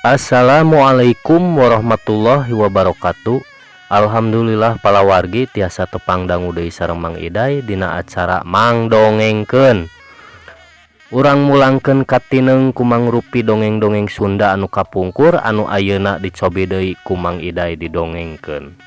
Assalamualaikum warahmatullahi wabarakatuh. Alhamdulillah palawargi tiasa tepang dangu deui sareng Mang Iday dina acara Mang Dongengkeun. Urang mulangkeun katineng ku mangrupi dongeng-dongeng Sunda anu kapungkur anu ayeuna dicobi deui ku Mang Iday didongengkeun.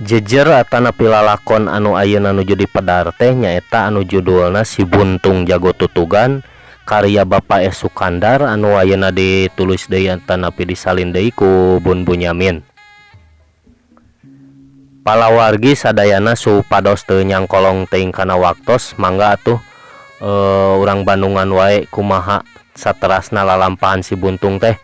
Jejer atanapi lalakon anu ayeuna nuju dipedar teh nyaeta anu judulna Si Buntung Jago Tutugan karya Bapak S. Sukandar anu ayeuna ditulis deui atanapi disalin deui ku Bun Bunyamin. Palawargi sadayana supados teu nyangkolong teuing kana waktos, mangga atuh urang Bandungan wae kumaha saterasna lalampahan Si Buntung teh.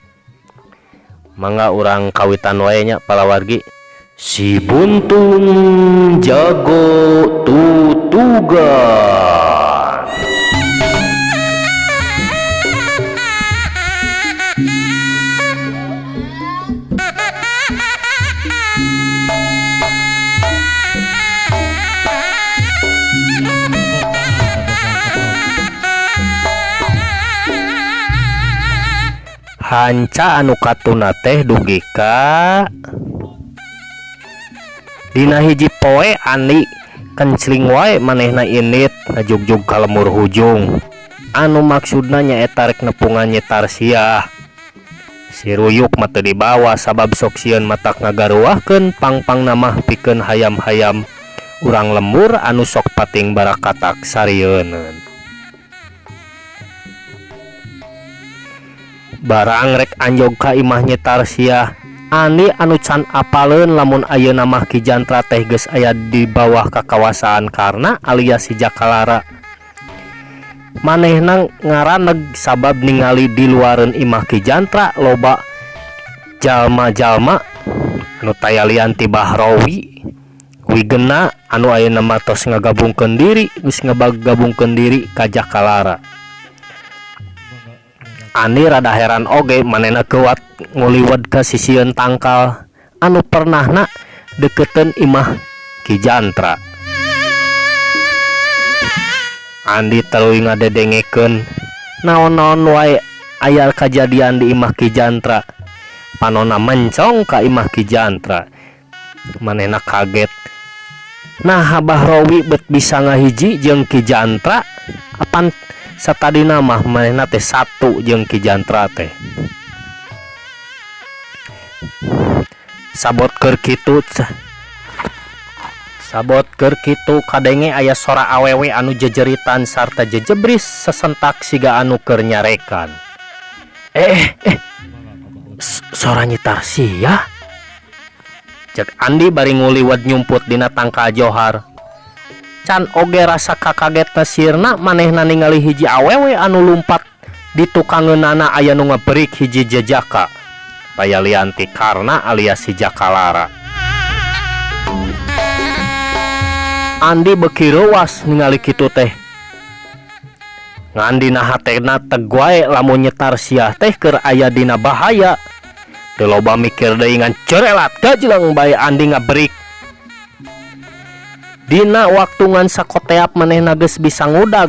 Mangga urang kawitan wae nya, palawargi. Si Buntung Jago Tutugan. Hanca anu katuna teh dugi ka dina hiji poe Andi kencling wae manehna init ngajugjug ka lemur hujung anu maksudna nyaeta rek nepungan Nyi Tarsiah. Si ruyuk mah teu dibawa sabab sok sieun matak ngagaruahkeun pangpangna mah pikeun hayam-hayam urang lembur anu sok pating barakatak sarieuneun. Barang rek anjog ka imah Nyi Tarsiah, Andi anu can apaleun lamun ayeuna mah Ki Jantra teh geus aya di bawah kakawasaan Karna alias si Jakalara. Manehna ngaraneg sabab ningali di luareun imah Ki Jantra loba jalma-jalma anu taya lian ti Bahrawi Wigena anu ayeuna mah tos ngagabungkeun diri, geus ngagabungkeun diri ka Jakalara. Andi rada heran oge, manehna kuat nguliwat ka sisieun tangkal anu pernahna deketeun imah Ki Jantra. Andi tuluy ngadedengekeun naon-naon wae aya kajadian di imah Ki Jantra. Panona mencong ka imah Ki Jantra. Manehna kaget. Nah, Bahrawi bet bisa ngahiji jeung Ki Jantra, apan satadina mah manehna teh satu jeung Ki Jantra teh. Sabot keur kitu, sabot keur kitu kadenge aya sora awewe anu jejeritan sarta jejebris sesentak siga anu keur nyarekan. Eh, sora Nyi Tarsiah. Cek Andi bari nguliwat nyumput dina tangkal johar. Can oge rasa kakagetna sirna, manehna ningali hiji awewe anu lumpat di tukangeunana aya nu ngeberik hiji jejaka. Taya lian ti Karna alias si Jakalara. Andi beuki reuwas ningali kitu teh. Ngan dina hatena teg wae lamun Nyi Tarsiah teh keur aya dina bahaya. Teu loba mikir deui, ngan cerelat gajleng bae Andi ngaberik. Dina waktu ngan sakoteap manehna geus bisa ngudag.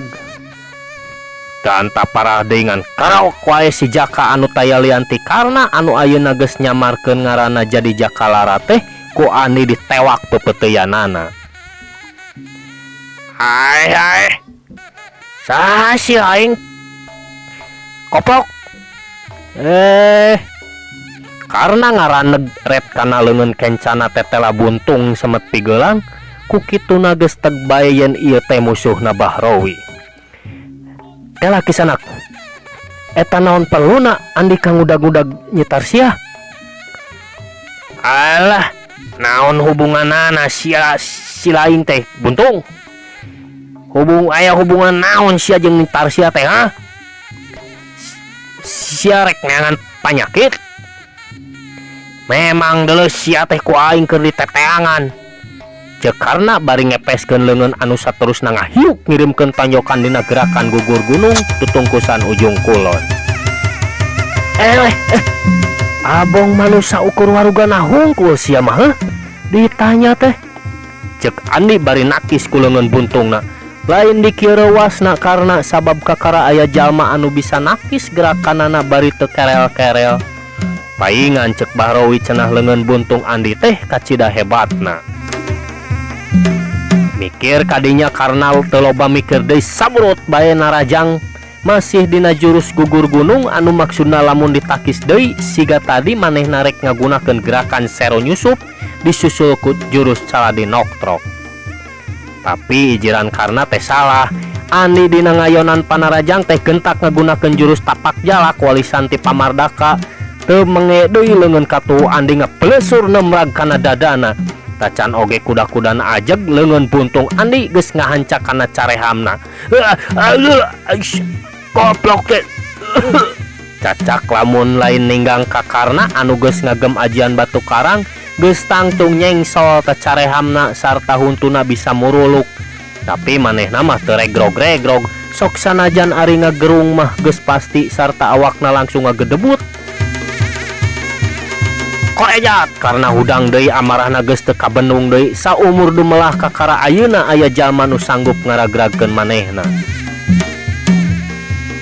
Ganta parah deui, ngan karaok wae si Jaka anu taya lian ti Karna anu ayeuna geus nyamarkeun ngaranna jadi Jakalara teh ku Andi ditewak pepeteuyanana. Hai hai. Saha si aing? Koplok. Eh. Karna ngaraneg ret kana leungeun kencana tetela buntung semet pigelang, ku kituna geus teg bae yen ieu teh musuhna Bahrawi. Kela, Kisanak. Eta naon perluna Andi ka ngudag-ngudag Nyi Tarsiah? Alah, naon hubunganana sia si lain teh, Buntung? Aya hubungan naon sia jeung Nyi Tarsiah teh, ha? Sia rek neangan panyakit? Memang deuleu sia teh ku aing keur diteteangan. Ceuk Karna bari ngepeskeun leungeun anu saterusna ngahiuk ngirimkeun tonjokan dina gerakan gugur gunung tutungkusan ujung kulon. Eh, abong manusia ukur warugana hungkul sia mah, heuh? Ditanya teh. Cek Andi bari nakis ku leungeun buntungna. Lain dikirewasna karena sabab kakara aya jalma anu bisa nakis gerakanana bari teu kerel-kerel. Paingan cek Bahrowi cenah leungeun buntung Andi teh kacida hebatna. Mikir kadinya karena teu loba mikir deui sabrut bae narajang masih dina jurus gugur gunung anu maksudna lamun ditakis deui siga tadi manehna rek ngagunakeun gerakan sero nyusup disusul ku jurus caladi noktrok. Tapi ijiran karna teh salah. Andi dina ngayonan panarajang teh gentak ngagunakeun jurus tapak jalak walisan ti pamardaka. Teu menge deui leungeun katuhu Andi ngaplesur nemrag kana dadana. Tacan oge kuda-kudana ajeg leungeun buntung Andi geus ngahanca kana carehamna. Goblok teh. Cacak lamun lain ninggang ka Karna anu geus ngagem ajian batu karang geus tangtung nyengsol teh carehamna sarta huntuna bisa muruluk. Tapi manehna mah teu regrog-regrog, sok sanajan ari ngagerung mah geus pasti sarta awakna langsung ngagedebut. Korejat karena hudang deui amarahna geus teu kabendung deui saumur dumelah kakara ayeuna aya jalma nu sanggup ngaragragkeun manehna.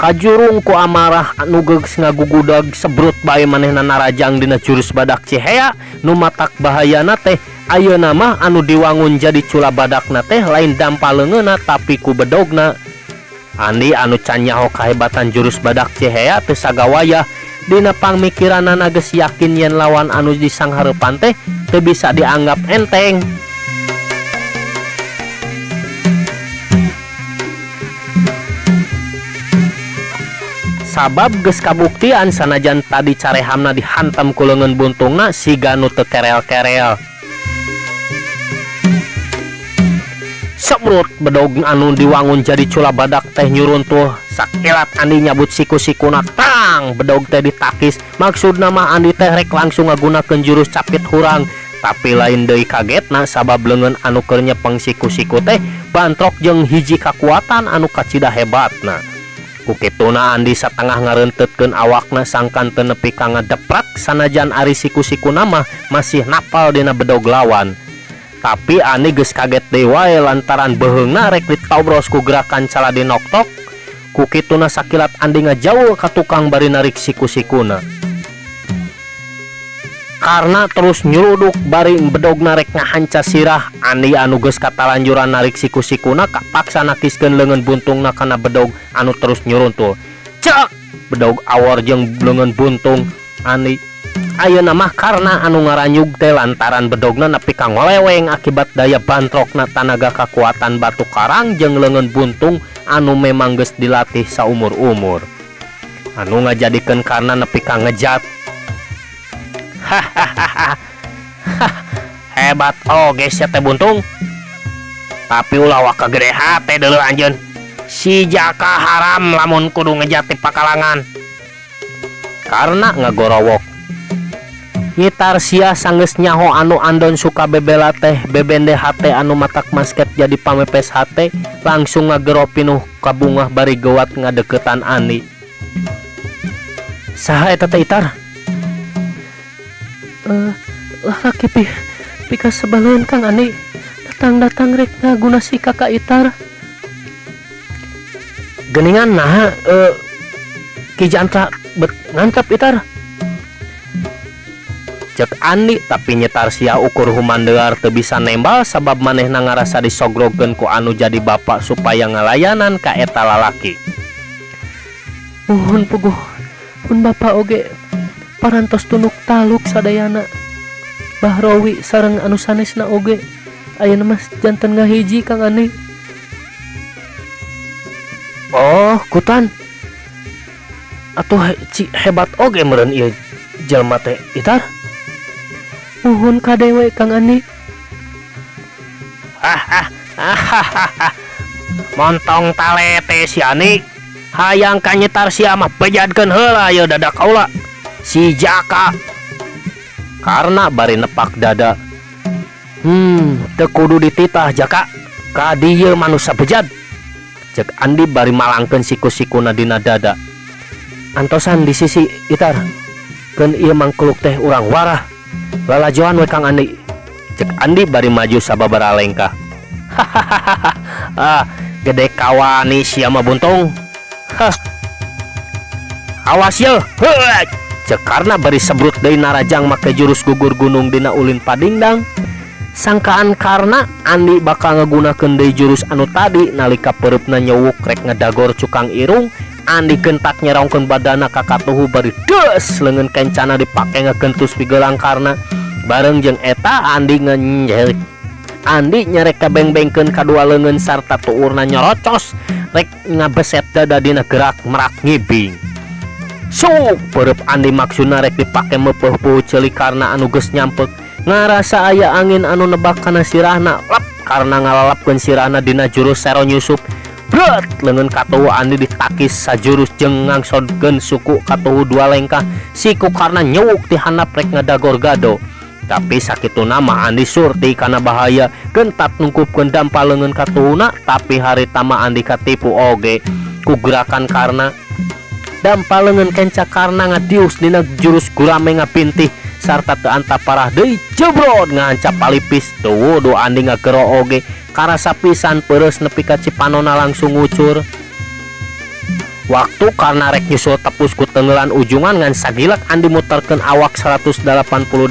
Kajurung ku amarah anu geus ngagugudag sebrut bae manehna narajang dina jurus badak Cihea nu matak bahayana teh ayeuna mah anu diwangun jadi cula badakna teh lain dampa leungeunna tapi ku bedogna. Andi anu can nyaho kahebatan jurus badak Cihea teu sagawayah dina pangmikiranana geus yakin yen lawan anu disanghareupan teh teu bisa dianggap enteng. Sabab geus kabuktian sanajan tadi carehamna dihantam ku leungeun buntungna siga nu teu kerel-kerel. Sebrut bedog anu diwangun jadi cula badak teh nyuruntuh. Sakilat Andi nyabut siku-sikuna tang bedog teh ditakis. Maksudna mah Andi teh rek langsung ngagunakeun jurus capit hurang. Tapi lain deui kagetna sabab leungeun anu keur nyepeng siku-siku teh bantrok jeung hiji kakuatan anu kacida hebatna. Ku kituna Andi satengah ngarentetkeun awakna sangkan teu nepi ka ngadeprak sanajan ari siku-sikuna mah masih napal dina bedog lawan. Tapi Andi geus kaget deui wae lantaran beuheungna rek ditobros ku gerakan caladi noktok. Ku kituna sakilat Andi ngajauh ka tukang bari narik siku-sikuna. Karena terus nyuruduk bari bedogna rek ngahanca sirah, Andi anu geus katalanjuran narik siku-sikuna kapaksa nakiskeun leungeun buntungna kana bedog anu terus nyuruntul. Cek bedog awor jeung leungeun buntung Andi. Ayeuna mah karena anu ngaranyug teh lantaran bedogna nepi ka ngoleweng akibat daya bantrokna tanaga kakuatan batu karang jeung leungeun buntung anu memang geus dilatih saumur-umur. Anu ngajadikeun karena nepi ka ngejat. Hahaha. Hebat oge sia teh buntung. Tapi ulah waka gede hate deuleu anjeun. Si Jaka haram lamun kudu ngejat di pakalangan. Karena ngagorowok. Nyitar sia sanggeus nyaho anu andon suka bebela teh bebende hate anu matak masket jadi pamepes hate langsung ngagero pinuh kabungah bari gewat ngadeukeutan Andi. Saha eta teh Itar? Lalaki pika sebaleun Kang Andi. Datang-datang rek ngaguna si kakak Itar. Geningan naha Ki Jantra bet ngantep Itar. Cek Andi tapi nyetar sia ukur humandear teu bisa nembal sabab manehna ngarasa disogrogkeun ku anu jadi bapak supaya ngalayanan ka eta lalaki. Muhun puguh pun bapak oge parantos tunuk taluk sadayana. Bahrowi sareng anu sanesna oge ayeuna mah janten ngahiji Kang Andi. Oh, kutan. Atuh hebat oge meureun ieu jelema teh Itar. Muhun kadewe Kang Andi. Hahaha. Montong talete si Andi. Hayang ka nyetar sia mah bejadkeun heula ieu dada kaula. Si Jaka. Karena bari nepak dada. Teu kudu dititah Jaka. Ka dieu manusa bejad. Cek Andi bari malangkeun siku-sikuna dina dada. Antosan di sisi Itar. Keun ieu mangkuluk teh urang warah. Lalajoan we Kang Andi. Cek Andi bari maju sababaraha lengkah. Hahaha. Ah, Gede kawani sia mah buntung. Hah. Awas ye. Heuh. Cek Karna bari sebrut deui narajang make jurus gugur gunung dina ulin padingdang. Sangkaan Karna Andi bakal ngagunakeun deui jurus anu tadi nalika peureupna nyewuk rek ngedagor cukang irung, Andi gentak nyerongkeun badana ka katuhu bari deus leungeun kencana dipake ngagentus pigelang Karna. Bareng jeung eta Andi ngenyerek Andi nyerek kabeng-bengkeun kadua leungeun sarta tuurna nyorocos rek ngabeset dada dina gerak merak ngibing. Suk peureub Andi maksudna rek dipake meupeuh ceuli Karna anu geus nyampek. Ngarasa aya angin anu nebak kana sirahna, lep karena ngalalapkeun sirahna dina jurus sero nyusup. Bret leungeun katuhu Andi ditakis sajurus jeung ngangsodkeun suku katuhu dua lengkah. Siku Karna nyewuk ti handap rek ngadagor gado. Tapi sakituna mah Andi surti kana bahaya, gentat nungkupkeun dampa leungeun katuhuna, tapi harita mah Andi katipu oge ku gerakan Karna. Dampa leungeun kenca Karna ngadius dina jurus gurame ngapintih sarta teu antap parah deui jebrot ngahancap palipis. Teu wudu Andi ngagero oge karasa pisan peureus nepi ka cipanona langsung ngucur. Waktu Karna rek nyusul tepus ku tenggelan ujungan ngan sagilak Andi muterkeun awak 180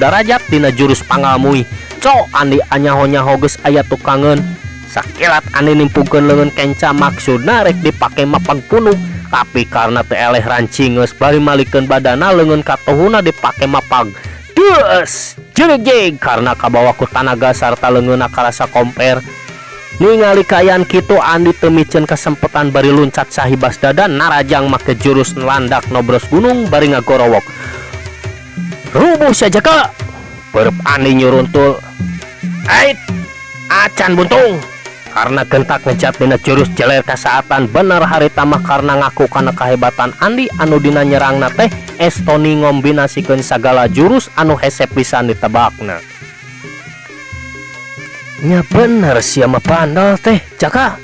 derajat dina jurus pangalmui. Cok Andi anyaho-nyaho geus aya tukangeun. Sakilat Andi nimpugkeun leungeun kenca maksudna rek dipake mapag punuk, tapi karena teu eleh rancingeus bari malikeun badana leungeun katuhuna dipake mapag. Deus jeujeg karena kabawa ku tanaga sarta leungeunna karasa komper. Ningali kaayaan kitu Andi teu miceun kasempetan bari luncat sahibas dada narajang make jurus landak nobros gunung bari ngagorowok. Rubuh sia jaka. Peureub Andi nyuruntul. Ait acan buntung. Karena gentak ngejat dina jurus jeler kasaatan bener harita mah karena ngaku kana kahebatan Andi anu dina nyerangna teh estoni ngombinasikeun sagala jurus anu hese pisan ditebakna. Nya bener sia mah bandel teh jaka.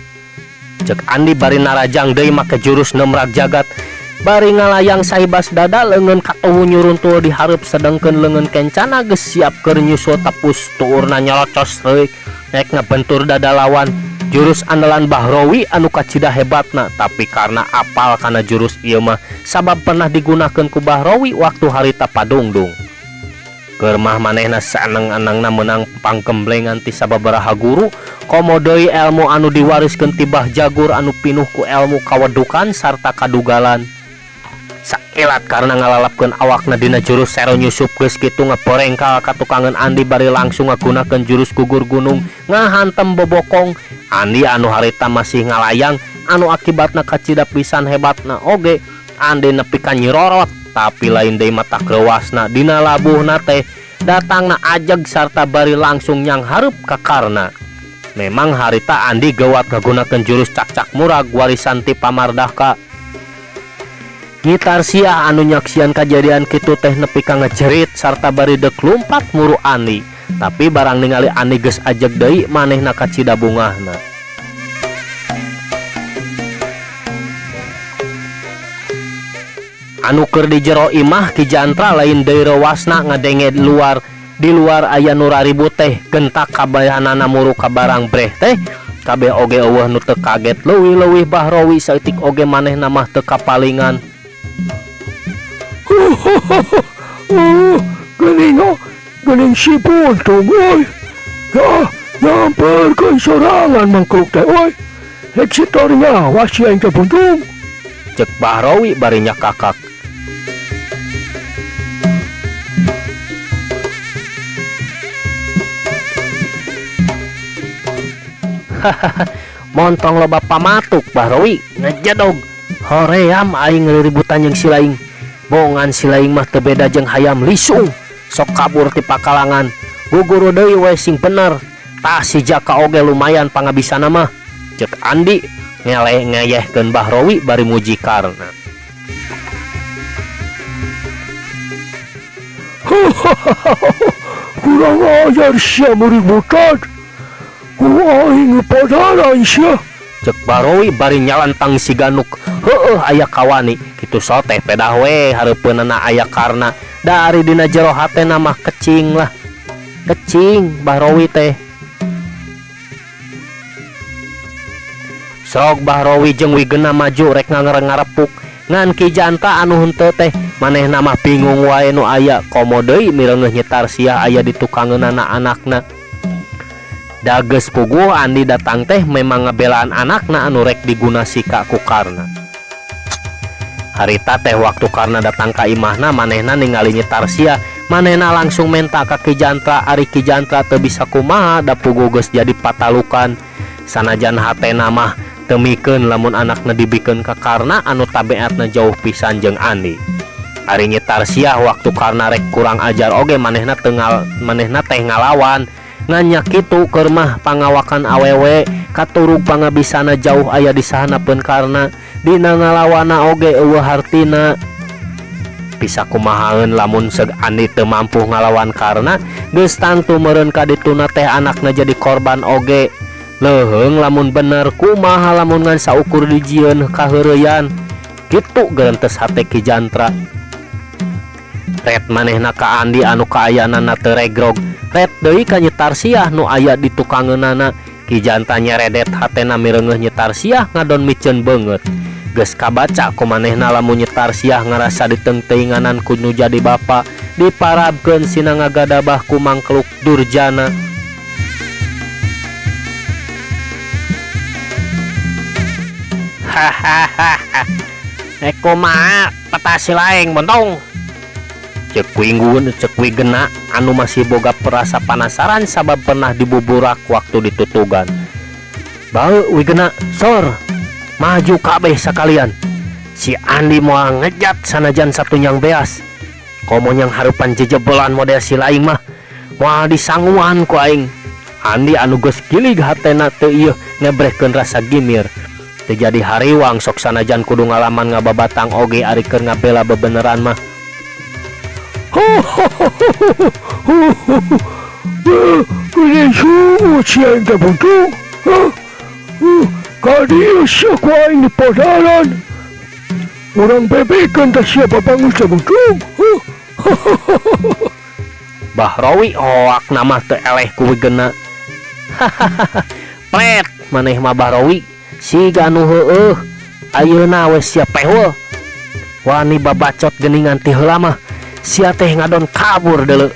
Cek Andi bari narajang deui make jurus nemrag jagat. Bari ngalayang sahibas dada leungeun katuhu nyuruntul di hareup sedengkeun leungeun kencana geus siap keur nyusul tepus tuurna nyolocos leuik rek ngabentur dada lawan. Jurus andalan Bahrowi anu kacida hebatna, tapi karena apal kana jurus ieu mah sabab pernah digunakeun ku Bahrowi waktu harita padungdung. Keur mah manehna saeneng-enengna meunang pangkemblengan ti sababaraha guru, komo deui elmu anu diwariskeun ti Bah Jagur anu pinuh ku elmu kawedukan sarta kadugalan. Sakilat karena ngalalapkeun awakna dina jurus sero nyusup geus kitu ngaborengkal ka tukangeun Andi bari langsung ngagunakeun jurus gugur gunung ngahantem bobokong. Andi anu harita masih ngalayang anu akibatna kacida pisan hebatna oge Andi nepi ka nyirorot, tapi lain deui mata kreuasna dina labuhna teh datangna ajeg sarta bari langsung nyang hareup ka Karna. Memang harita Andi geuwat ngagunakeun jurus cakcak murag warisan ti Pamardaka. Gitar sia anu nyaksian kajadian kitu teh nepi ka ngejerit sarta bari deuk lumpat muru Andi. Tapi barang ningali Andi geus ajeg deui manehna kacida bungahna. Anu keur di jero imah Ki Jantra lain deui reuasna ngadenge luar di luar aya nu raribut teh gentak kabayanana muru ka barang breh teh. Kabeh oge eueuh nu teu kaget leuwih-leuwih Bahrowi saeutik oge manehna mah teu kapalingan. Geuning oh, geuning si buntung euy. Yah, nyamperkeun sorangan mangkruk teh euy. Rek sitor nyawa si aing teh buntung. Cek Bahrowi bari nyakakak. Hahaha, montong loba pamatuk Bahrowi ngejedog. Hoream aing riributan jeung si laing. Bongan si laing mah teu beda jeung hayam lisung. Sok kabur ti pakalangan. Guguru deui we sing bener. Tah si Jaka oge lumayan pangabisana mah. Cek Andi ngeleh ngeyehkeun Bahrowi bari muji Karna. Kurang ajar sia murid murtad. Ku aing padaran sia. Cek Bahrowi bari nyalantang si Ganuk. Heueuh aya kawani. Kitu soteh pedah we hareupeunana aya Karna. Dari dina jero hatena mah kecing lah. Kecing Bahrowi teh. Srog Bahrowi jeung Wigena maju rek ngarepuk ngan Ki Jantra anu henteu teh manehna mah bingung wae nu aya komo deui mireungeuh Nyi Tarsiah aya di tukangeunana anakna. Da geus puguh Andi datang teh memang ngabelaan anakna anu rek diguna sika ku Karna. Harita teh waktu Karna datang ka imahna manehna ningali Nyi Tarsiah, manehna langsung menta ka Ki Jantra, ari Ki Jantra teu bisa kumaha da puguh geus jadi patalukan. Sanajan hatena mah teu mikeun lamun anakna dibikeun ka Karna anu tabeatna jauh pisan jeung Andi. Ari Nyi Tarsiah waktu Karna rek kurang ajar oge manehna teu manehna teh ngalawan. Ngan nya kitu keur mah pangawakan awewe katurug pangabisana jauh aya di sahanapeun Karna dina ngalawana oge eueuh hartina. Bisa kumahaeun lamun seug Andi teu mampu ngalawan Karna geus tangtu meureun ka dituna teh anakna jadi korban oge. Leuheung lamun bener kumaha lamun ngan saukur dijieun kaheureuyan. Kitu gerentes hate Ki Jantra. Ret manehna ka Andi anu kaayaanana teu regrog. Ret deui ka Nyi Tarsiah nu aya di tukangeunana. Ki Jantra nyeredet hatena mireungeuh Nyi Tarsiah ngadon miceun beungeut. Geus kabaca ku manehna lamun Nyi Tarsiah ngarasa diteungteuinganan ku nu jadi bapa, diparabkeun sina ngagadabah ku mangkluk durjana. Hahaha. Rek kumaha peta si laeng bontong. Cek winggun, cek wigena anu masih boga perasa panasaran sabab pernah dibuburak waktu ditutugan. Bau wigena sor maju kabeh sakalian. Si Andi moal ngejat sanajan satunyang beas. Komo nyang harupan jejebolan model si laing mah moal disanguan ku aing. Andi anu geus gilig hatena teu ieu ngebrehkeun rasa gimir. Teu jadi hariwang sok sanajan kudu ngalaman ngababatang oge ari keur ngabela bebeneran mah. Geuning sungut si aing teh buntung. Ka dieu sia ku aing dipodaran. Urang bebekeun teh sia babangus teh buntung. Bahrowi hoak nama teu eleh ku wigena. Hahaha. Plet maneh mah Bahrowi siga nu heueuh. Ayeuna we sia pehul. Wani babacot geuningan ti heula mah. Sia teh ngadon kabur deuleu.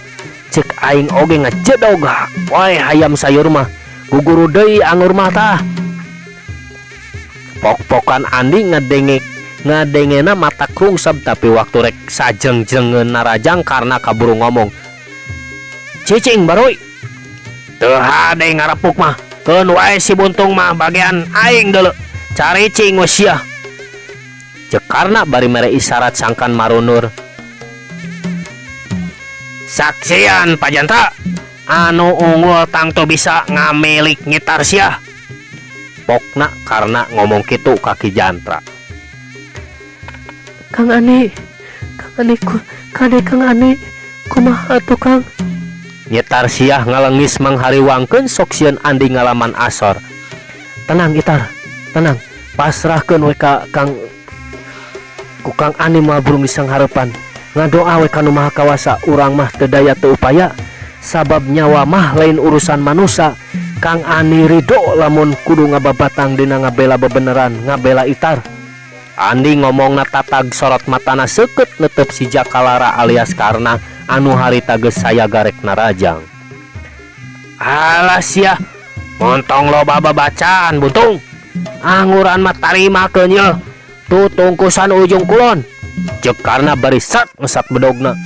Cek aing oge ngajedog wae hayam sayur mah. Guguru deui angur mah tah. Pok-pokan Andi ngadengena mata krungseb tapi waktu rek sajeng-jengeun narajang karena kaburu ngomong. Cicing baruy. Teu hade ngarepuk mah. Keun wae si buntung mah bagian aing deuleu. Cari cing we sia. Cek Karna bari mere isyarat sangkan marunur. Saksian Pak Jantra anu unggul tangtu bisa ngamilik Nyi Tarsiah. Pokna karena ngomong kitu ka Ki Jantra. Kang Andi, Kang Andi, kade Kang Andi, kumaha atuh Kang? Nyi Tarsiah ngalengis manghariwangkeun sok sieun Andi ngalaman asor. Tenang Itar, tenang. Pasrahkeun we ka Kang ku Kang Andi moal burung disanghareupan. Ngadoa we ka Nu Maha Kawasa, urang mah teu daya teu upaya sabab nyawa mah lain urusan manusa. Kang Andi ridho lamun kudu ngababatang dina ngabela bebeneran, ngabela Itar. Andi ngomongna tatag sorot matana seukeut netep si Jakalara alias Karna anu harita geus sayaga rek narajang. Alah sia, montong loba babacaan buntung. Anguran mah tarimakeun yeuh. Tutungkusan ujung kulon. Ceuk Karna bari sat ngesat bedogna.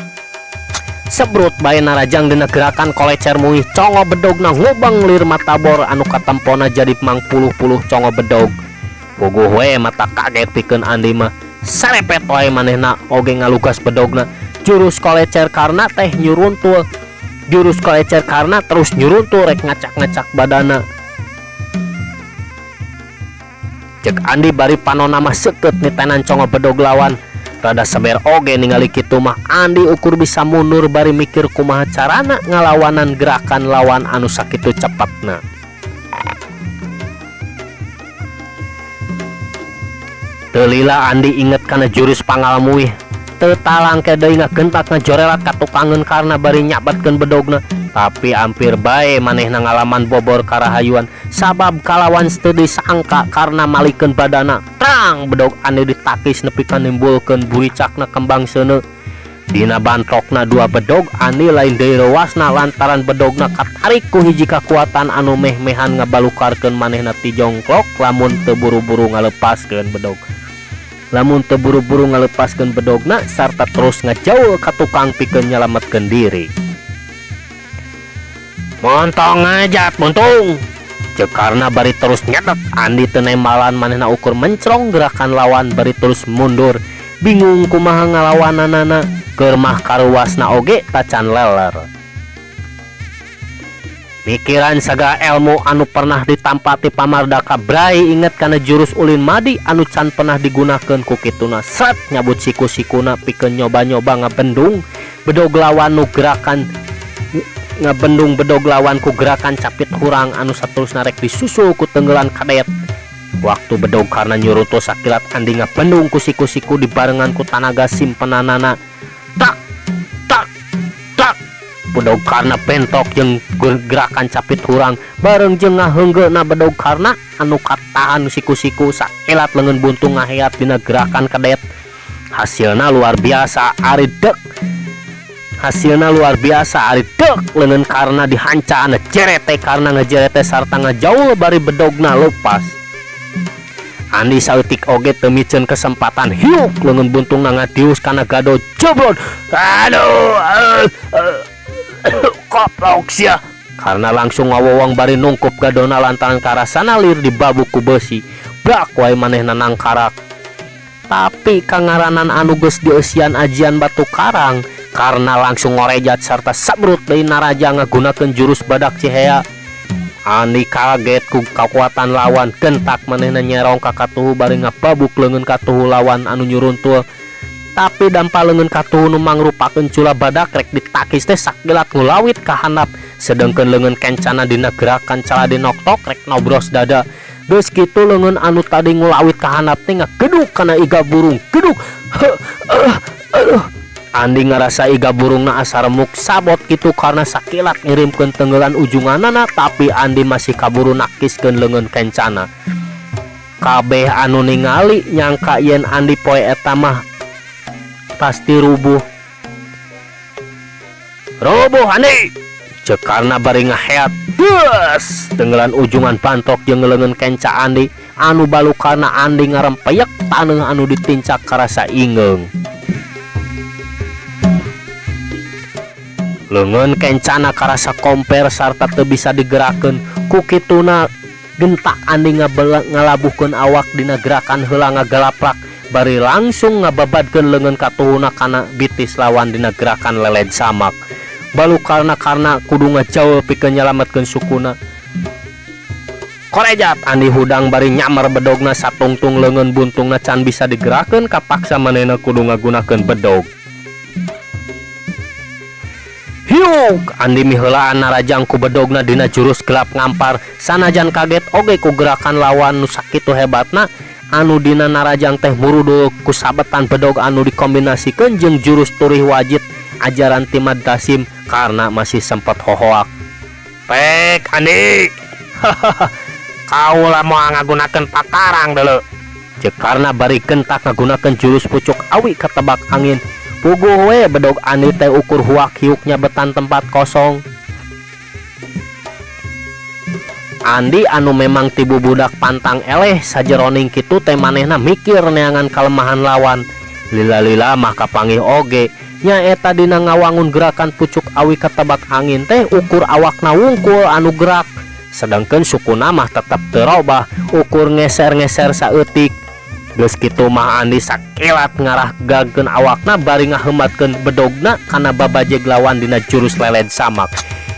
Sebrut bae narajang dina gerakan kolecer muih congo bedogna ngubeng lir matabor anu katempona jadi mangpuluh-puluh congo bedog. Puguh we mata kaget pikeun Andi mah. Sarepet wae manehna oge ngalugas bedogna. Jurus kolecer Karna teh nyuruntul. Jurus kolecer Karna terus nyuruntul rek ngacak-ngacak badana. Cek Andi bari panona mah seukeut nitenan congo bedog lawan. Rada seber oge ningali kitu mah Andi ukur bisa mundur bari mikir kumaha carana ngalawanan gerakan lawan anu sakitu cepatna. Teu lila Andi inget kana jurus pangal muih. Teu talangke deui ngagentak ngajorelat ka tukangeun Karna bari nyabatkeun bedogna. Tapi ampir bae manehna ngalaman bobor karahayuan sabab kalawan teu disangka karena malikeun badana tang bedog Andi ditakis nepi ka nimbulkeun buricakna kembang seuneu. Dina bantrokna dua bedog Andi lain deui reuwasna lantaran bedogna katarik ku hiji kakuatan anu meh-mehan ngabalukarkeun manehna ti jongklok lamun teu buru-buru ngalepaskeun bedog. Lamun teu buru-buru ngalepaskeun bedogna sarta terus ngajaul ka tukang pikeun nyalametkeun diri. Montong ngajat buntung. Ceuk Karna bari terus nyedet Andi teu nembalan manehna ukur mencrong gerakan lawan bari terus mundur. Bingung kumaha ngalawananana keur mah karuwasna oge tacan leler. Mikiran sagala elmu anu pernah ditampa ti Pamardaka Brai inget kana jurus ulin madi anu can pernah digunakeun ku kituna sret nyabut siku-sikuna pikeun nyoba-nyoba ngabendung bedog lawan nu gerakan ngabendung bedog lawan ku gerakan capit hurang anu saterusna rek disusul ku tenggelan kadet. Waktu bedog karena nyuruntul sakilat Andi ngabendung ku siku-siku dibarengan ku tanaga simpenanana. Tak tak tak bedog karena bentrok jeung gerakan capit hurang bareng jeung ngaheunggeuna bedog karena anu katahan siku-siku sakilat leungeun buntung ngaheat dina gerakan kadet. Hasilna luar biasa ari dek. Hasilna luar biasa ari dek leungeun karena dihanca jerete karena ngejerete sarta ngajaul bari bedogna lepas. Andi saeutik oge teu miceun kesempatan hiuk leungeun buntungna ngadius kana gado jeblod. Aduh, koplok sia. Karena langsung ngawowong bari nungkup gadona lantaran karasana lir dibabuk ku beusi. Bak wae manehna nangkarak. Tapi kangaranan anu geus dieusian ajian batu karang karena langsung ngorejat sarta sabrut deui naraja ngagunakeun jurus badak cihea. Andi kaget ku kakuatan lawan gentak manehna nyerong ka katuhu bari ngababuk leungeun katuhu lawan anu nyuruntul. Tapi dampa leungeun katuhu nu mangrupakeun cula badak rek ditakis teh sakilat ngulawit ka handap sedengkeun leungeun kencana dina gerakan caladi noktok rek nobros dada. Geus kitu leungeun anu tadi ngulawit ka handap teh ngageduk kana iga burung. Geduk. Heuh, aduh. Andi ngarasa iga burungna asa remuk sabot kitu karena sakilat ngirimkeun tenggelan ujunganana tapi Andi masih kaburu nakiskeun leungeun kencana. Kabeh anu ningali nyangka yen Andi poe eta mah pasti rubuh. Rubuh Andi. Ceuk Karna bari ngaheat. Des, tenggelan ujungan bantok jeung leungeun kenca Andi anu balukarna Andi ngarempeyek taneuh anu ditincak karasa ingeung. Leungeun kencana karasa komper sarta teu bisa digerakkeun ku kituna gentak Andi ngalabuhkeun awak dina gerakan heula ngagalaprak bari langsung ngababadkeun leungeun katuhuna kana bitis lawan dina gerakan leled samak. Balukarna karna kudu ngajaul pikeun nyalametkeun sukuna. Korejat Andi hudang bari nyamar bedogna satungtung leungeun buntungna can bisa digerakkeun kapaksa manehna kudu ngagunakeun bedog. Hiuk Andi miheulaan narajang ku bedogna dina jurus gelap ngampar sanajan kaget oge ku gerakan lawan nu sakitu hebatna anu dina narajang teh murudul ku sabetan bedog anu dikombinasikeun jeung jurus turih wajit ajaran ti Mad Dasim karena masih sempat hohoak. Pek Andi. Kaula moal ngagunakeun pakarang deuleu. Ceuk Karna bari gentak ngagunakeun jurus pucuk awi katebak angin. Puguh we bedog Andi teh ukur huak hiuk nyabetan tempat kosong. Andi anu memang ti bubudak pantang eleh sajeroning kitu teh manehna mikir neangan kalemahan lawan. Lila-lila mah kapanggih oge nyaeta dina ngawangun gerakan pucuk awi katebak angin teh ukur awakna wungkul anu gerak. Sedangkeun sukuna mah tetep teu robah ukur ngeser-ngeser saeutik. Geus kitu mah Andi sakilat ngarahgagkeun awakna bari ngaheumatkeun bedogna kana babajeg lawan dina jurus leled samak.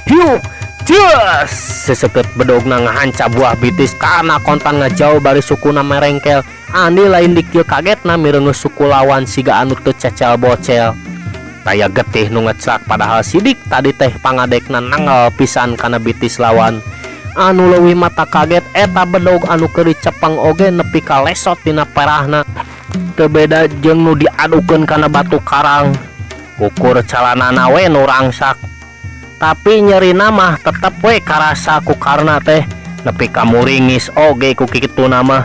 Hiuk jeus seseukeut bedogna ngahanca buah bitis karena kontan ngajauh bari sukuna merengkel. Andi lain dikieu kagetna mireungeus suku lawan siga anu teu cecel bocel. Taya getih nu ngeclak padahal sidik tadi teh pangadekna nangel pisan kana bitis lawan. Anu leuwih mata kaget eta bedog anu keur dicepeng oge nepi ka lesot dina perahna. Teu beda jeung nu diadukeun kana batu karang. Ukur calanana we nu rangsak. Tapi nyerina mah tetep we karasa ku Karna teh nepi ka muringis oge ku kituna mah.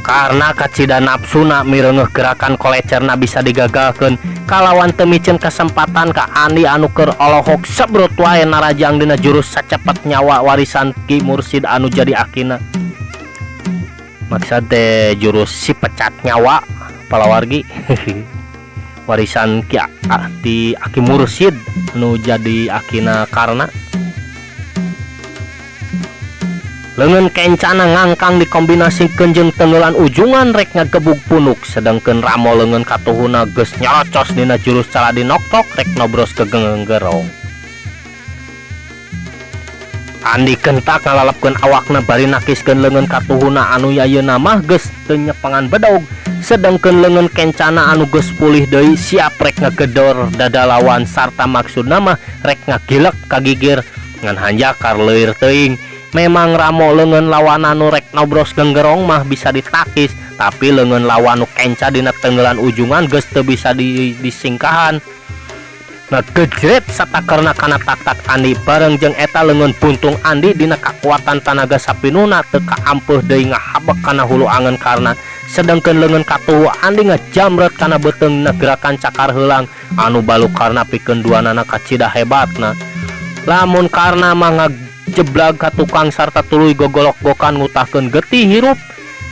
Karna kacida nafsuna mireungeuh gerakan kolecerna bisa digagalkeun kalawan teu miceun kasempatan ka Andi anu keur olohok sebrut wae narajang dina jurus sacepet nyawa warisan Ki Mursid anu jadi akina. Maksud teh jurus si pecat nyawa palawargi warisan Ki ti Aki Mursid nu jadi akina. Karna leungeun kencana ngangkang dikombinasikeun jeung tenggelan ujungan rek ngagebug punuk, sedangkeun Ramo leungeun katuhuna geus nyerocos dina jurus caladi noktok rek nobros ke genggerong. Andi kentak ngalalapkeun awakna bari nakiskeun leungeun katuhuna anu ayeuna mah geus teu nyepengan bedog, sedangkeun leungeun kencana anu geus pulih deui siap rek ngagedor dada lawan sarta maksudna mah rek ngagilek ka gigir ngan hanjakar leuir teuing. Memang Ramo leungeun lawan anu rek nobros genggerong mah bisa ditakis, tapi leungeun lawan nu kenca dina tenggelan ujungan geus teu bisa disingkahan. Ngagejret satakerna kana taktak Andi bareng jeung eta leungeun buntung Andi dina kakuatan tanaga sapinuna teu kaampeuh deui ngahabek kana hulu angen Karna, sedangkeun leungeun katuhu Andi ngajamret kana beuteung gerakan cakar heulang anu balu Karna pikeun duanana kacida hebatna. Lamun Karna mah ngajeblag ka tukang sarta tuluy gogolok-gokan ngutahkeun getih hirup,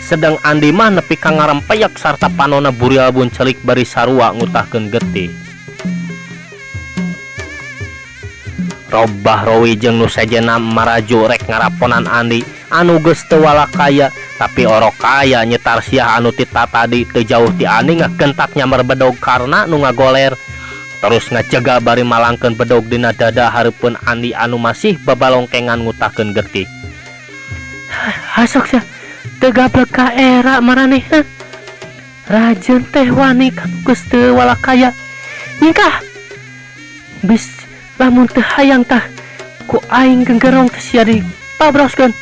sedang Andi mah nepi ka ngarempeyak sarta panona burial buncelik bari sarua ngutahkeun getih. Robah Rowi jeung nu sejenna maraju rek ngaraponan Andi anu geus teu walakaya, tapi orok kaya nyetar siah anu ti tadi teu jauh ti Andi ngagentak nyamber bedog Karna nu ngagoler terus ngajaga bari malangkeun bedog dina dada hareupeun Andi anu masih babalongkengan ngutahkeun getih. Hasok sia teu gablek ka era maraneh rajeun teh wani kanu geus teu walakaya nyingkah bis lamun teu hayang tah ku aing genggerong teh sia ditabroskeun.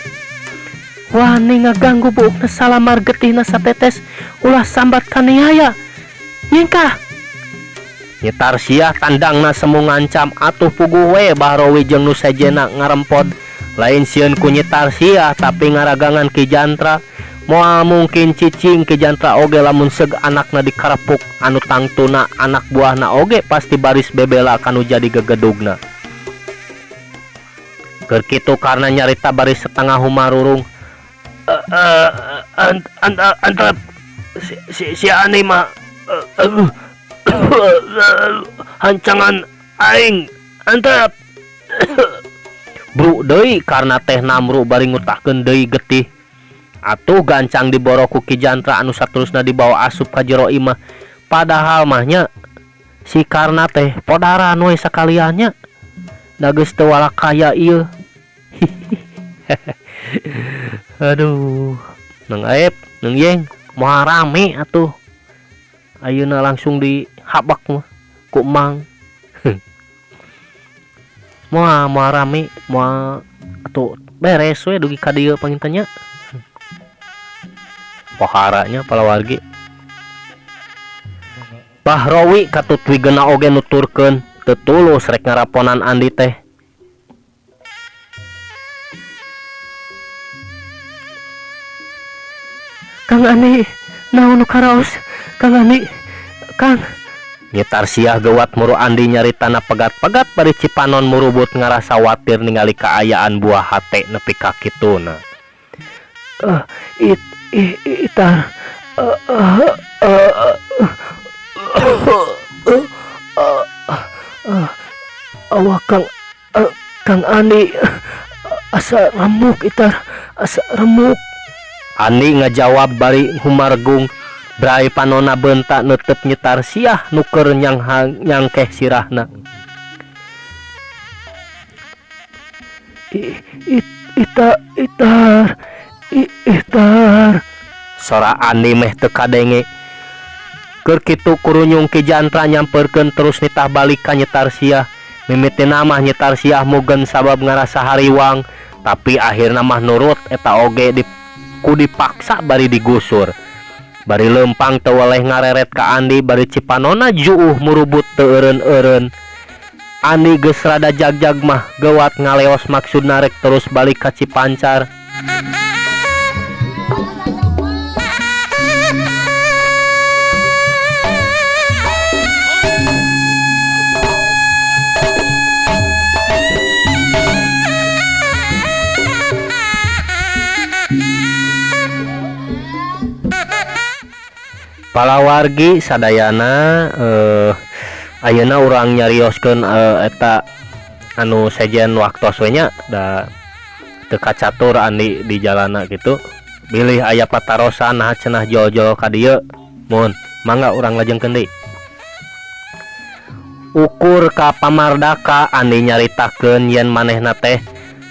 Wani ngaganggu buukna salamar getihna satetes ulah sambat kaniaya nyingkah. Nyetar siah tandangna semu ngancam atuh puguh we Bahrowi jeung nu sejenna ngarempod. Lain sieun ku nyetar siah tapi ngaragangan Ki Jantra. Moal mungkin cicing Ki Jantra oge lamun seug anakna dikarepuk anu tangtuna anak buahna oge pasti baris bebela kanu jadi gegedugna. Keur kitu Karna nyarita baris setengah humarurung. Antep si Ani mah hancangan aing antep. Bru deui Karna teh namru bari ngutahkeun deui getih. Atuh gancang diboro ku Ki Jantra anu saterusna dibawa asup ka jero imah. Padahal mah nya si Karna teh podaran we sakaliannya. Da geus teu walakaya ieu. Aduh, Nang Aep, Nang Yeng, moal rame atuh. Ayeuna langsung dihabak mah ku Mang. Moal moal rame, moal atuh beres we dugi ka dieu panginten nya. Pohara nya palawargi. Bahrowi katut wigena oge nuturkeun teu tulus rek ngaraponan Andi teh. Kang Andi, naon nu karaos? Kang Andi, Kang. Nyitar siah gewat muru Andi nyaritana pegat-pegat bari cipanon murubut ngarasa watir ningali kaayaan buah hate nepi ka kituna. It i itar awak Kang Kang Andi asa remuk itar, asa remuk. Andi ngajawab bari humargung brai panona bentak netep nyetar siah nu keur nyangkeh sirahna. I, it, ita itar i, itar. Sora Andi meh teu kadenge. Keur kitu kurunyung Ki Jantra nyamperkeun terus nitah balik ka nyetar siah. Mimitina mah nyetar siah mugen sabab ngarasa hariwang, tapi akhirna mah nurut eta oge ku dipaksa bari digusur. Bari leumpang teu weleh ngareret ka Andi bari cipanona juuh murubut teu eureun-eureun. Andi geus rada jagjag mah geuwat ngaleos maksudna rek terus balik ka Cipancar. Palawargi sadayana eh ayeuna urang nyarioskeun eta anu sejen waktos we nya da teu kacatur Andi di jalana kitu bilih aya patarosan naha cenah jol-jol ka dieu mun mangga urang lajengkeun deui. Ukur ka pamardaka Andi nyaritakeun yen manehna teh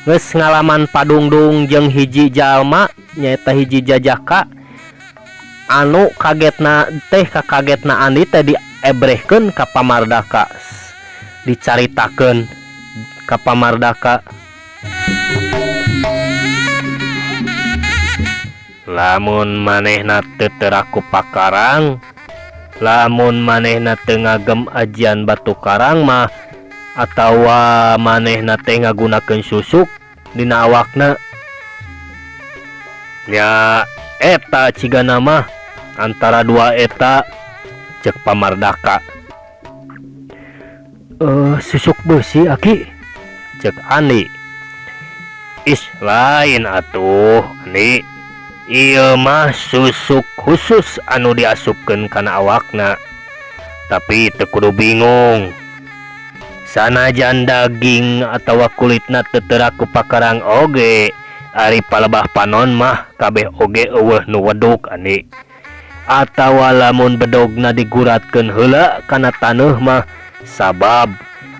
geus ngalaman padungdung jeung hiji jalma nyaeta hiji jajaka anu kagetna teh kakagetna Andi teh diebrehkeun ka pamardaka dicaritakeun ka pamardaka. Lamun manehna teu teraku pakarang, lamun manehna teu ngagem ajian batu karang mah atawa manehna teh ngagunakeun susuk dina awakna nya eta cigana mah antara dua eta cek pamardaka. Susuk beusi aki cek Andi. Ih lain atuh Andi, ieu mah susuk khusus anu diasupkeun kana awakna. Tapi teu kudu bingung, sanajan daging atawa kulitna teu teurak ku pakarang oge, ari palebah panon mah kabeh oge eueuh nu weduk Andi. Atawa lamun bedogna diguratkeun heula kana taneuh mah, sabab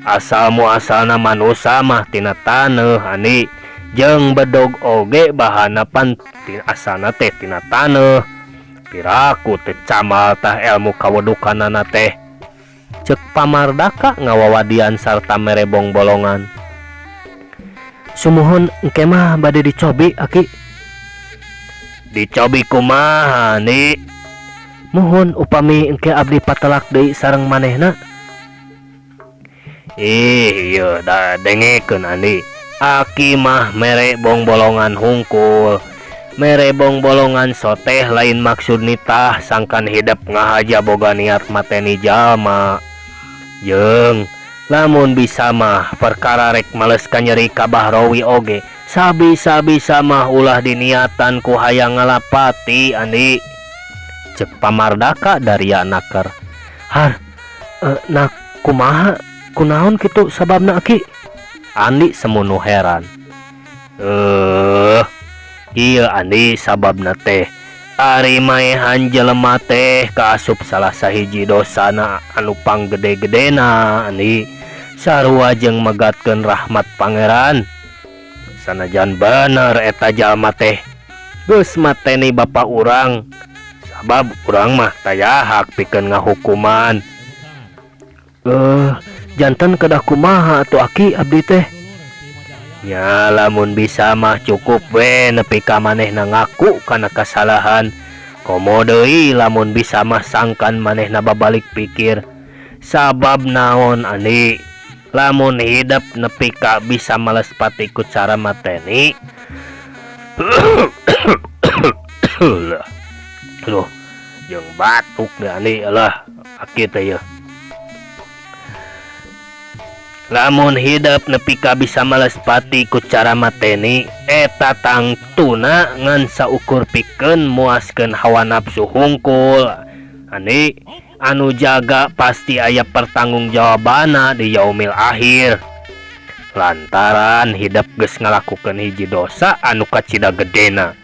asal muasalna manusa mah tina taneuh Andi, jeung bedog oge bahana pan asalna teh tina taneuh. Piraku teu camal tah ilmu kawedukanana teh cek pamardaka ngawawadian sarta mere bongbolongan. Sumuhun engke mah bade dicobi aki. Dicobi kumaha Andi? Muhun upami engke abdi patelak deui sareng manehna. Ih ieu da dengekeun Andi, aki mah mere bongbolongan hungkul, mere bongbolongan soteh lain maksud nitah sangkan hidep ngahaja boga niat mateni jalma. Jeung lamun bisa mah perkara rek males kanyeri ka Bahrawi oge sabisa-bisa mah ulah diniatan ku hayang ngalapati Andi cek pamardaka daria naker. Har nak kumaha kunaon kitu sababna aki? Andi semunu heran. Ieu Andi sababna teh ari maehan jelema teh kaasup salah sahiji dosana anu panggede-gedena Andi, sarua jeung megatkeun rahmat pangeran. Sanajan bener eta jalma teh geus mateni bapa urang, sabab urang mah taya hak pikeun ngahukuman. Janten kedah kumaha atuh aki abdi teh? Nya lamun bisa mah cukup we nepi ka manehna ngaku kana kasalahan. Komo deui lamun bisa mah sangkan manehna babalik pikir. Sabab naon Andi, lamun hidep nepi ka bisa males pati ku cara mateni. Aduh, jeung batuk deh Andi lah aki teh yeuh. Lamun hidep nepi ka bisa males pati ku cara mateni eta tangtuna ngan saukur pikeun muaskeun hawa nafsu hungkul Andi, anu jaga pasti aya pertanggungjawabanna di yaumil akhir. Lantaran hidep geus ngalakukeun hiji dosa anu kacida gedena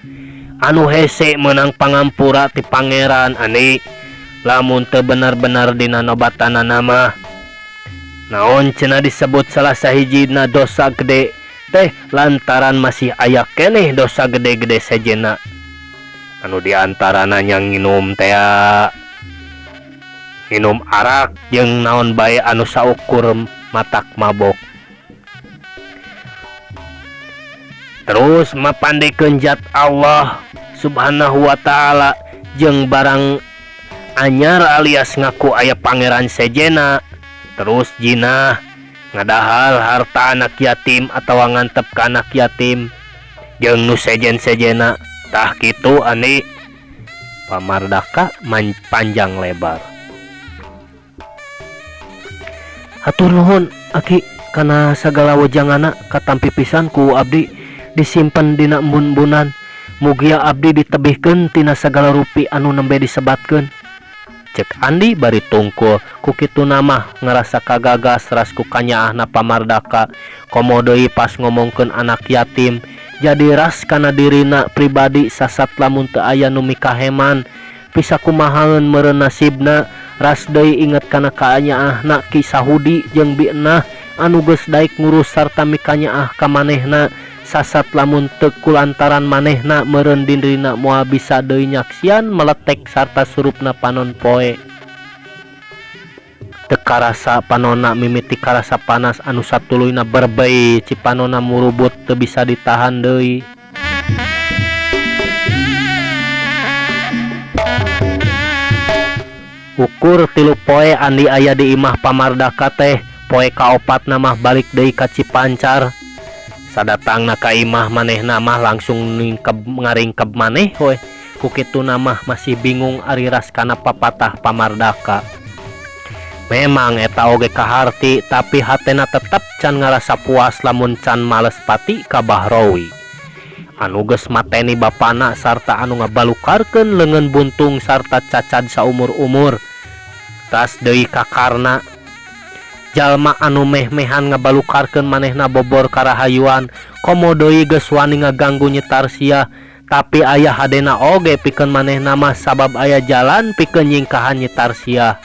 anu hese meunang pangampura ti pangeran Andi, lamun teu bener-bener dina nobatanana mah. Naon cenah disebut salah sahijina dosa gede teh lantaran masih aya keneh dosa gede-gede sejena anu diantarana nya nginum tea, nginum arak jeung naon bae anu saukur matak mabok. Terus mapandikeun zat Allah Subhanahu wa taala jeung barang anyar alias ngaku aya pangeran sejena. Terus jinah Ngadahar harta anak yatim atawa ngantep ka anak yatim jeung nu sejen-sejena tah kitu Andi. Pamardaka panjang lebar. Hatur nuhun Aki kana sagala wejanganna katampi pisan ku abdi disimpen dina embun-embunan. Mugia abdi ditebihkeun tina sagala rupi anu nembe disebatkeun. Cek Andi bari tungkul, ku kituna mah ngarasa kagagas ras ku kanyaahna Pamardaka, komo deui pas ngomongkeun anak yatim, jadi ras kana dirina pribadi sasat lamun teu aya nu mikaheman, pisakumahaeun meureun nasibna, ras deui inget kana kaanyaahna Ki Sahudi jeung Bi Enah anu geus daek ngurus sarta mikanyaah ka manehna. Sasat lamun teu kulantaran manehna meureun dirina moal bisa deui nyaksian meletek sarta surupna panon poe. Teu karasa panonna mimiti karasa panas anu satuluyna berbei cipanonna murubut teu bisa ditahan deui. Ukur 3 poe Andi aya di imah Pamardaka teh, poe kaopatna mah balik deui ka Cipancar. Sadatangna ka imah manehna mah langsung ningkeb ngaringkeb maneh we. Ku kituna mah masih bingung ari ras kana papatah Pamardaka. Memang eta oge kaharti tapi hatena tetep can ngarasa puas lamun can males pati ka Bahrowi. Anu geus mateni bapana sarta anu ngabalukarkeun leungeun buntung sarta cacad saumur-umur. Tas deui ka Karna. Jalma anu meh-mehan ngabalukarkeun manehna bobor karahayuan, komo deui geus wani ngaganggu Nyi Tarsiah, tapi aya hadena oge pikeun manehna mah sabab aya jalan pikeun nyingkahan Nyi Tarsiah.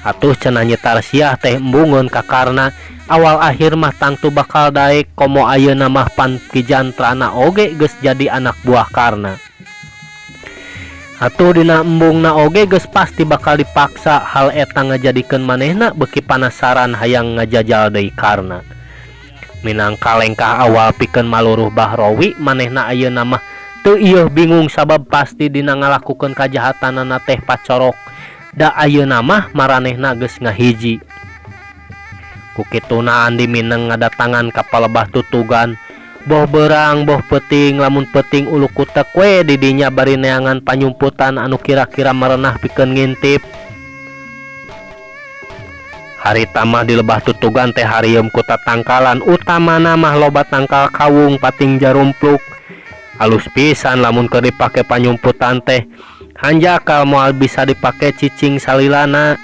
Atuh cenah Nyi Tarsiah teh embungeun ka Karna, awal akhir mah tangtu bakal daek komo ayeuna mah pan Ki Jantrana oge geus jadi anak buah Karna. Atuh dina embungna oge geus pasti bakal dipaksa, hal eta ngajadikeun manehna beuki panasaran hayang ngajajal deui Karna. Minangka lengkah awal pikeun maluruh Bahrowi, manehna ayeuna mah teu ieuh bingung sabab pasti dina ngalakukeun kajahatanana teh pacorok, da ayeuna mah maranehna geus ngahiji. Ku kituna Andi Mineng ngadatangan ka palebah tutugan. Boh beurang boh peuting lamun peuting ulu kutek we di dinya bari neangan panyumputan anu kira-kira merenah pikeun ngintip. Harita mah di lebah tutugan teh harieum ku tatangkalan utamana mah loba tangkal kawung pating jarumpluk. Alus pisan lamun keur dipake panyumputan teh hanjakal moal bisa dipake cicing salilana.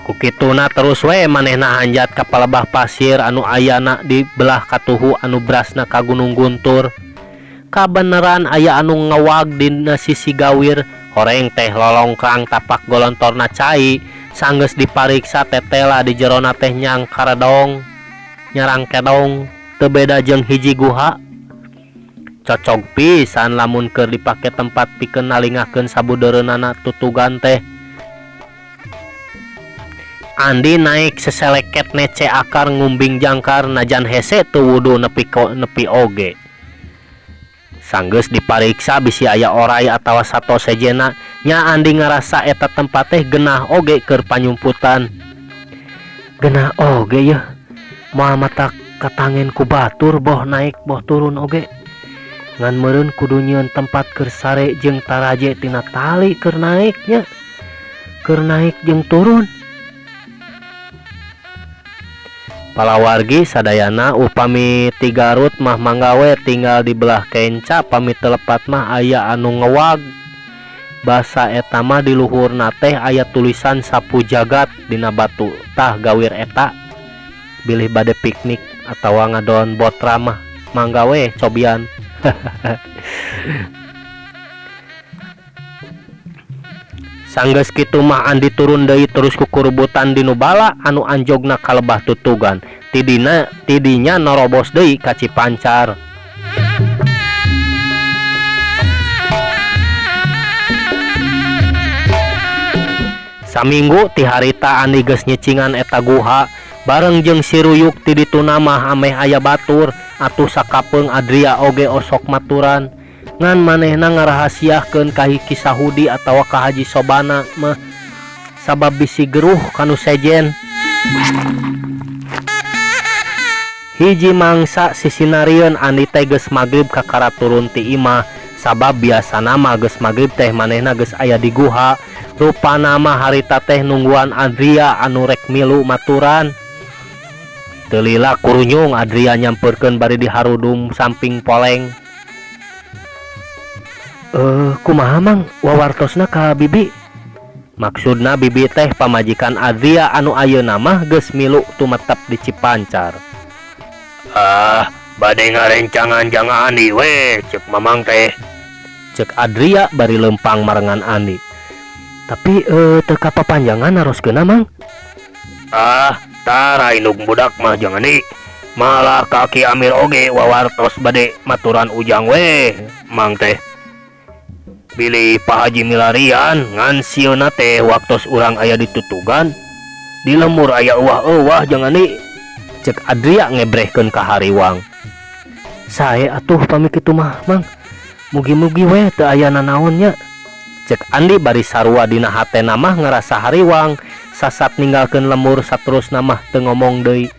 Ku kituna terus we manehna hanjat ka palebah pasir anu ayana di belah katuhu anu brasna ka Gunung Guntur. Kabeneran aya anu ngewag dina sisi gawir, horeng teh lolongkrang tapak golontorna cai, sanggeus dipariksa tetela di jerona teh nyangkaredong nyarangkedong teu beda jeung hiji guha. Cocog pisan lamun keur dipake tempat pikeun nalingakeun sabudeureunana tutugan teh. Andi naek seseleket nece akar ngumbing jangkar najan hese teu wudu nepi nepi oge. Sanggeus dipariksa bisi aya oray atawa sato sejena nya Andi ngarasa eta tempat teh genah oge keur panyumputan. Genah oge yeuh moal matak katangen ku batur boh naek boh turun oge. Ngan meureun kudu nyieun tempat keur sare jeung taraje tina tali keur naek nya. Keur naek jeung turun. Palawargi sadayana upami ti Garut mah mangga we tinggal di belah kenca pami teu lepat mah aya anu ngewag. Basa eta mah di luhurna teh aya tulisan sapu jagat dina batu tah gawir eta. Bilih bade piknik atawa ngadon botra mah mangga we cobian. Sanggeus kitu mah Andi turun deui terus kukurubutan di nu bala anu anjogna ka lebah tutugan. Tidina tidinya norobos deui ka Cipancar. Saminggu ti harita Andi geus nyicingan eta guha bareng jeung si Ruyuk ti dituna mah ameh aya batur atuh sakapeung Adria oge osok maturan. Ngan manehna ngarahasiakeun ka Ki Sahudi atawa ka Haji Sobana mah sabab bisi geruh ka nu sejen. Hiji mangsa sisinarieun Andi teh geus magrib kakara turun ti imah sabab biasana mah geus magrib teh manehna geus aya di guha. Rupana mah harita teh nungguan Adria anu rek milu maturan. Teu lila kurunyung Adria nyampeurkeun bari diharudum samping poleng. Eh, kumaha Mang wawartosna ka bibi? Maksudna bibi teh pamajikan Adria anu ayeuna mah geus milu tumetep di Cipancar. Ah, bade ngarencangan jang Andi we, cek Mamang teh. Cek Adria bari lempang marengan Andi. Tapi teu kapapanjangan naroskeunna Mang. Ah, tara indung budak mah jang Andi. Malah ka Ki Amir oge wawartos bade maturan Ujang we, Mang teh. Bilih Pak Haji milarian ngan sieuna teh waktos urang aya ditutugan di lembur aya euwah-euwah jang Andi. Cek Adria ngebrehkeun ka hariwang. Sae atuh pami kitu mah Mang. Mugi-mugi we teu aya nanaon nya. Cek Andi bari sarua dina hatena mah ngarasa hariwang sasat ninggalkeun lembur saterusna mah teu ngomong deui.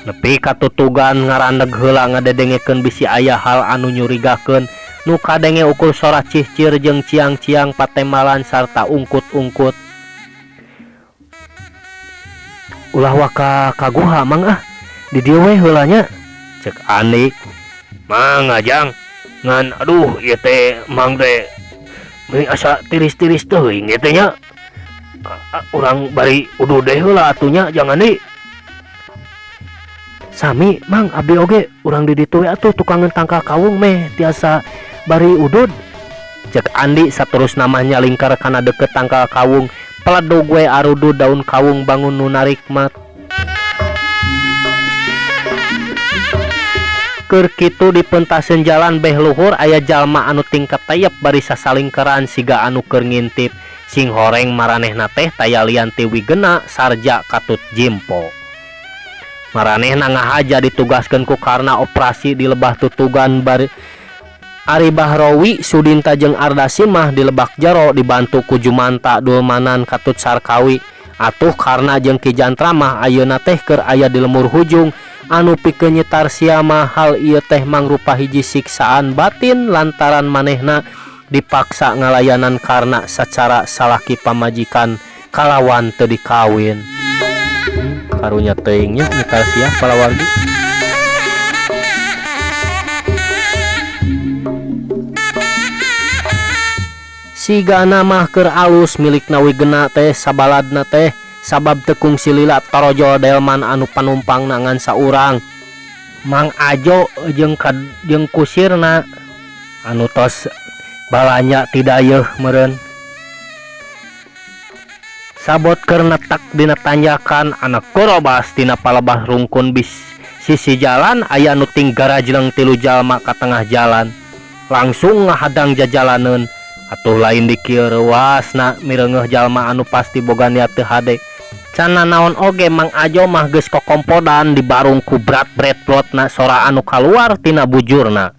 Nepi ka tutugan ngarandeg heula ngadedengekeun bisi aya hal anu nyurigakeun nu kadenge ukur sora cihcir jeung ciang-ciang patembalan sarta ungkut-ungkut. Ulah waka ka guha Mang ah. Di dieu we heula nya. Cek Andi. Mangga Jang. Ngan aduh ieu teh Mang teh meuni asa tiris-tiris teuing ieu teh nya. Urang bari udud deui heula atuh nya Jang Andi. Sami Mang abdi oge urang di ditu we atuh tukangeun tangkal kawung meh tiasa bari udud. Cek Andi saterusna mah nyalingkar kana deukeut tangkal kawung peledug we arudud daun kawung bangun nu narikmat. Keur kitu di peuntaseun jalan beh luhur aya jalma anu tingkat tayep bari sasalingkeran siga anu keur ngintip. Sing horeng maranehna teh taya lian ti Wigena Sarja katut Jimpo. Maranehna ngahaja ditugaskeun ku Karna operasi di lebah tutugan bari Ari Bahrowi Sudinta jeung Ardasi mah di lebak jero dibantu ku Jumanta Dulmanan katut Sarkawi. Atuh Karna jeung Ki Jantra mah ayeuna teh keur aya di lemur hujung anu pikeun nyitar sia mah hal ieu teh mangrupa hiji siksaan batin lantaran manehna dipaksa ngalayanan Karna sacara salaki pamajikan kalawan teu dikawin. Karunya teuing nya nyitar sia palawargi. Sigana mah keur alus milikna Wigena teh sabaladna teh sabab teu kungsi lila torojol delman anu panumpangna ngan saurang. Mang Ajo jeung jeung kusirna anu tos balanja ti dayeuh meureun. Sabot keur netek dina tanjakan anak korobas tina palebah rungkun bis sisi jalan aya nu ting garajleng tilu jalma ka tengah jalan. Langsung ngahadang jajalaneun. Atuh lain dikieu reuasna mireungeuh jalma anu pasti boga niat teu hade. Can nanaon oge Mang Ajo mah geus kokompodan dibarung ku brat bret brotna sora anu kaluar tina bujurna.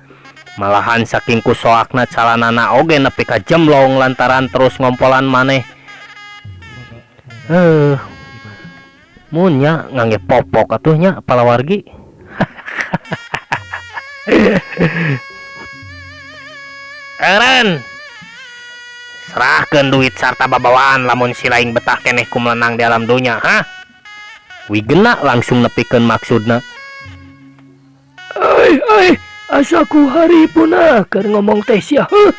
Malahan saking ku soakna calanana oge nepi ka jemblong lantaran terus ngompolan maneh. Mun nya ngangge popok atuh nya palawargi. Eureun. Serahkeun duit sarta babawaan lamun si laing betah keneh ku melenang di alam dunya, hah? Wigena langsung nepikeun maksudna. Ai ai asa ku haripuna keur ngomong teh sia heuh.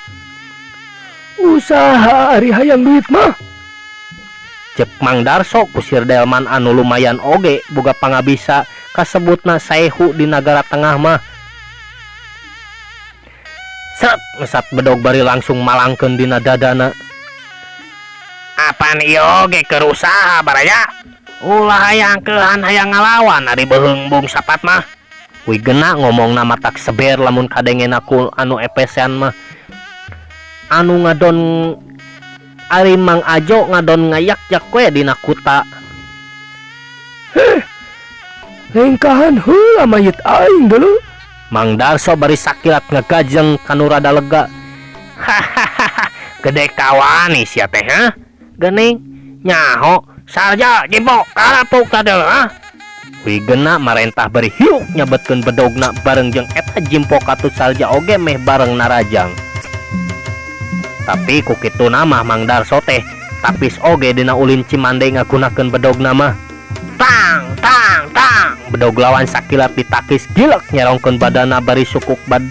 Usaha ari hayang duit mah. Cek Mang Darso kusir delman anu lumayan oge boga pangabisa kasebutna saehu di nagara tengah mah. Sret mesat bedog bari langsung malangkeun dina dadana. Apan ieu oge keur usaha baraya? Ulah hayang keuhan hayang ngalawan ari beuheung bung sapat mah. Wigena ngomongna matak seber lamun kadengena ku anu epesean mah. Anu ngadon ari Mang Ajo ngadon ngayak-yak we dina kuta. Heh, lengkahan heula mayit aing dulu. Mang Darso bari sakilat ngagajeng kanu rada lega. Hahaha, gede kawani sia teh hah? Geuning nyaho Sarja, Jimpo, karapuk tadel ah. Wigena marentah bari hiuk nyabetkeun bedogna bareng jeung eta Jimpo katut Sarja oge meh bareng narajang. Tapi ku kituna mah Mang Darso teh tapis oge dina ulin Cimande ngagunakeun bedogna mah. Tang tang tang bedog lawan sakilat ditakis gilek nyerongkeun badana bari sukuk bad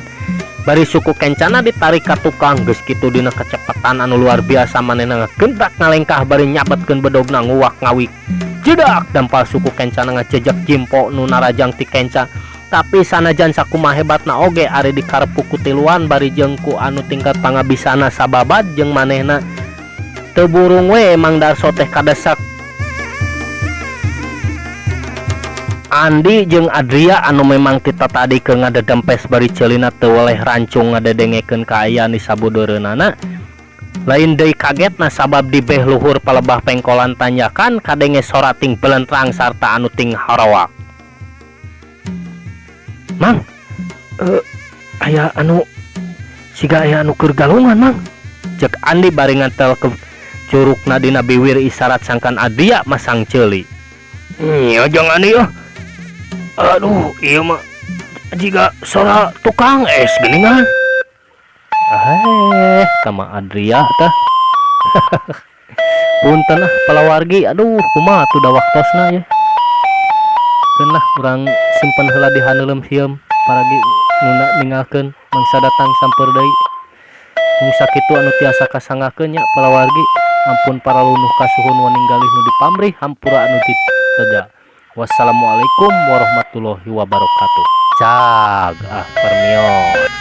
bari suku kencana ditarik ka tukang geus kitu dina kecepatan anu luar biasa manehna ngagentak ngalengkah bari nyabetkeun bedogna nguwak ngawik jedak dampal suku kencana ngajejek Jimpo nu narajang ti kenca. Tapi sanajan sakumaha hebatna oge ari dikarepuk ku tiluan bari jeung ku anu tingkat pangabisana sababad jeung manehna teu burung we Mang Darso teh kadesak. Andi jeung Adria anu memang ti tatadi keur ngadedempes bari ceulina teu weleh rancung ngadedengekeun kaayaan di sabudeureunana. Lain deui kagetna sabab di beh luhur palebah pengkolan tanjakan kadenge sora ting belentrang sarta anu ting harowak. Mang, aya anu siga aya anu keur galungan, Mang. Cek Andi bari ngantel ke curukna dina biwir isarat sangkan Adria masang ceuli. Nya jang Andi ah. Aduh, ieu mah jiga sora tukang es geuningan. Sama Adria tah. Punten ah palawargi, aduh kumaha atuh da waktosna ya. Keun lah urang simpen heula di haneuleum hieum paragi nu ninggalkeun mangsa datang samper deui. Mung sakitu anu tiasa kasanggakeun nya palawargi. Ampun paralunuh kasuhun waninggalih nu dipamrih hampura anu diteda. Wassalamualaikum warahmatullahi wabarakatuh. Cag ah permios.